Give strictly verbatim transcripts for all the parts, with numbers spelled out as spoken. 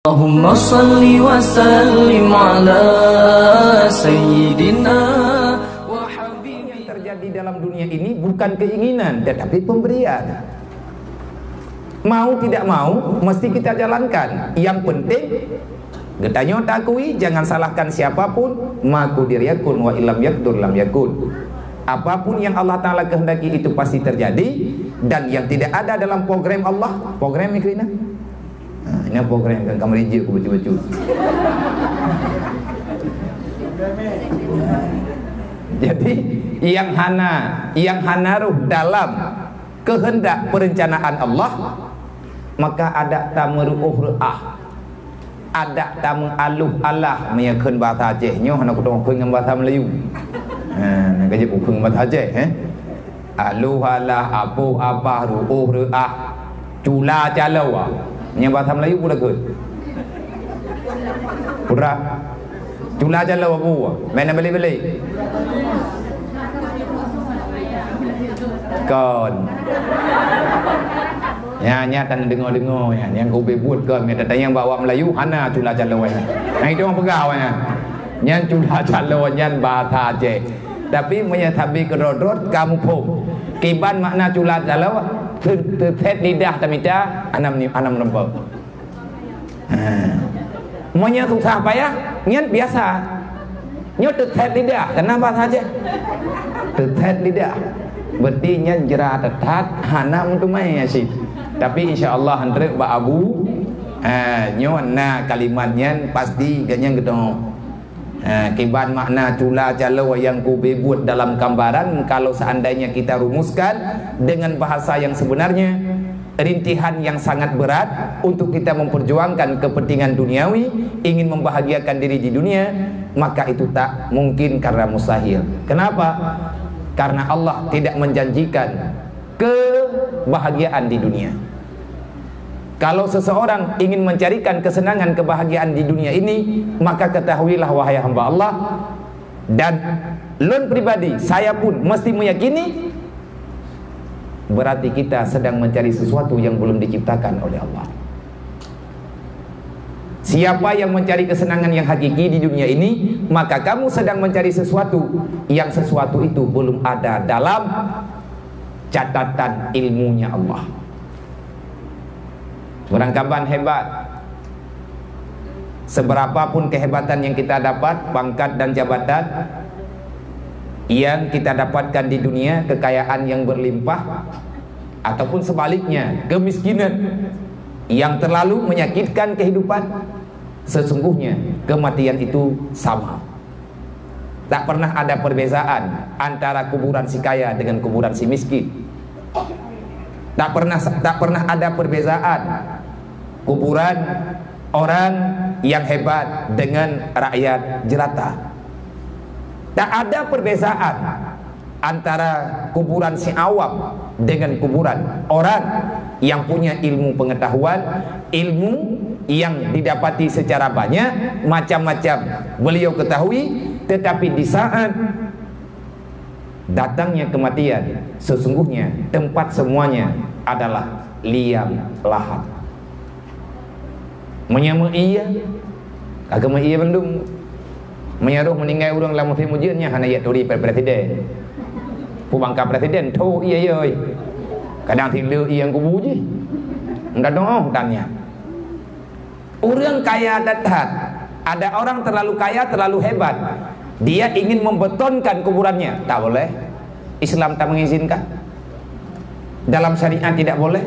Allahumma salli wa sallim ala sayyidina wa habibina. Yang terjadi dalam dunia ini bukan keinginan, tetapi pemberian. Mau tidak mau, mesti kita jalankan. Yang penting, geutanyoe takui, jangan salahkan siapapun, ma qudira yakun wa illam yaqdur lam yakun. Apapun yang Allah Ta'ala kehendaki, itu pasti terjadi. Dan yang tidak ada dalam program Allah, program yang kena. Ha, ini program kan kamu rejek aku baca-baca. Jadi, yang hana, yang hana roh dalam kehendak perencanaan Allah, maka adak tameuruoh reuah, adak tameualuh alah, meunyo kheun bahasa Aceh, nyoe hana kutong kheun ngon bahasa Melayu. Ha, nak kajak kheun bahasa Aceh, eh? Aluh alah, apoh apah, ruoh reuah, cula caloe. Nyan bahasa Melayu pula kheun. Pura. Cula caloe abu. Main balik-balik. Kon. Nya, nya tan deungo-deungo nya. Nyang kube buet kon, mita tanyong bak awak Melayu, hana cula caloe nya. Nah, itu orang peugah awak nya. Nyan cula caloe nyan bahasa Aceh. Tapi meunyo sabe keudroe-droe kamu phom. Kiban makna cula caloe, te-, teuthet lidah tamita, anam ni, anam rempok. Ha. Meunyo susah payah, nyan biasa. Nyoe teuthet lidah, kenapa saja? Teuthet lidah. Berarti nyan jera teuthat, hana meuteumé asyik. Tapi insya Allah, han treuk bak Abu, ha, nyoe na kalimat nyan pasti ganyang geuteumu. Ha, kiban makna cula caloe nyang kube buet dalam gambaran, kalau seandainya kita rumuskan dengan bahasa yang sebenarnya, rintihan yang sangat berat untuk kita memperjuangkan kepentingan duniawi, ingin membahagiakan diri di dunia, maka itu tak mungkin karena mustahil. Kenapa? Karena Allah tidak menjanjikan kebahagiaan di dunia. Kalau seseorang ingin mencarikan kesenangan, kebahagiaan di dunia ini, maka ketahuilah, wahai hamba Allah, dan lôn pribadi, saya pun mesti meyakini, berarti kita sedang mencari sesuatu yang belum diciptakan oleh Allah. Siapa yang mencari kesenangan yang hakiki di dunia ini, maka kamu sedang mencari sesuatu yang sesuatu itu belum ada dalam catatan ilmunya Allah. Barangkaban hebat, seberapapun kehebatan yang kita dapat, pangkat dan jabatan yang kita dapatkan di dunia, kekayaan yang berlimpah, ataupun sebaliknya, kemiskinan yang terlalu menyakitkan kehidupan, sesungguhnya kematian itu sama. Tak pernah ada perbezaan antara kuburan si kaya dengan kuburan si miskin. Tak pernah, tak pernah ada perbezaan kuburan orang yang hebat dengan rakyat jelata. Tak ada perbezaan antara kuburan si awam dengan kuburan orang yang punya ilmu pengetahuan, ilmu yang didapati secara banyak, macam-macam beliau ketahui, tetapi di saat datangnya kematian, sesungguhnya tempat semuanya adalah liang lahat. Meunyo meuié, ka meuié bandum. Meunyo roh meuninggai ureuëng lam musim ujeuen nyan hana jituri pre-, presiden. Peubangka presiden, tho ié yoi. Kadang tileuk ié nyang kubu jih. Ndak doh tanya. Ureuëng kaya that-that, ada orang terlalu kaya, terlalu hebat. Dia ingin membetonkan kuburannya. Tak boleh. Islam tak mengizinkan. Dalam syariat tidak boleh.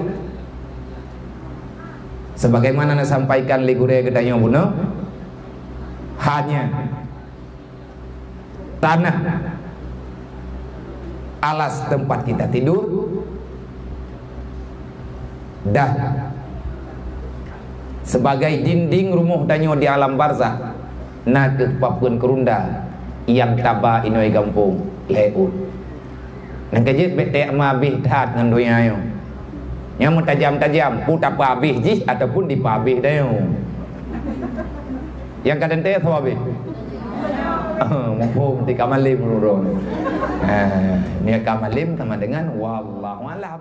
Sebagaimana na sampaikan lé gurée geutanyoe bunoe, hanya tanah alas tempat kita tidur, dan sebagai dinding rumoh tanyoe di alam barzakh, na kheueh papeuen keurunda nyang taba inoe gampông lé ôt. Nyang keujeuet bék teuma abéh that ngon donya nyoe. Nyang meutajam-tajam, peue tapeuabéh jih ataupun dipeuabéh tanyoe. Nyang ka teuntée soe abéh? Muphom tika malem ureuëng. Ha, nika malem sama dengan wallahu alam.